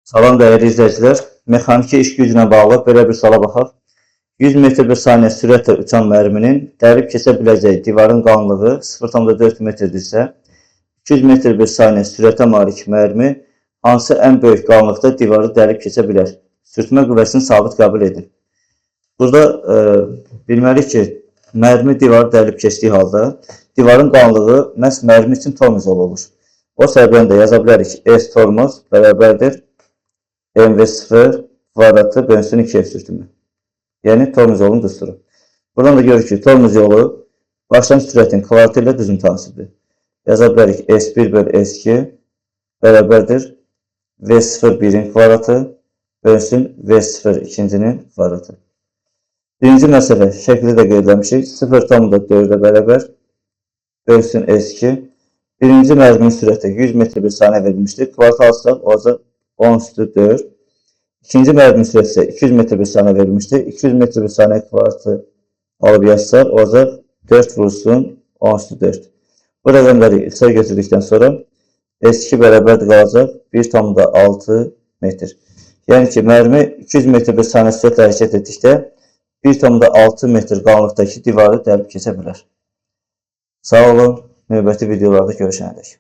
Salam dəyərli izləyicilər. Mexaniki iş gücünə bağlı belə bir suala baxaq. 100 metr bir saniyə sürətlə uçan mərminin dəlib keçə biləcəyi divarın qalınlığı 0,4 metrdirsə, 200 metr bir saniyə sürətə malik mərmi hansı ən böyük qalınlıqda divarı dəlib keçə bilər? Sürtmə qüvvəsini sabit qəbul edin. Burada bilməliyik ki, mərmi divarı dəlib keçdiyi halda divarın qalınlığı məhz mərmi üçün tormoz yolu olur. O səbəbdən də yaza bilərik ki, S tormoz bərabərdir MV0 kvadratı bölünsün 2F sürtünmə. Yəni tormoz yolunun düsturu. Buradan da görürük ki, tormoz yolu başlanğıc sürətin kvadratı ilə düz mütənasibdir. Yaza bilərik S1 bölü S2 bərabərdir V0 1-in kvadratı bölünsün V0 ikincinin kvadratı. Birinci məsələ şəkildə də qeyd eləmişik. 0,4-ə bərabər bölünsün S2. Birinci mərminin sürəti 100 metr bir saniyə verilmişdir. Kvadrat alsaq olacaq 10 üstü 4. İkinci mərminin sürəti isə 200 metr bir saniyə verilmişdir. 200 metr bir saniyə kvadratı alıb yazsaq olacaq 4 vursun 10 üstü 4. Bu rəqəmləri ixtisar götürdükdən sonra S2 bərabərdir qalacaq 1,6 metr. Yəni ki, mərmi 200 metr bir saniyə sürətlə hərəkət etdikdə 1,6 metr qalınlıqdakı divarı dəlib keçə bilər. Sağ olun. Növbəti videolarda görüşənədək.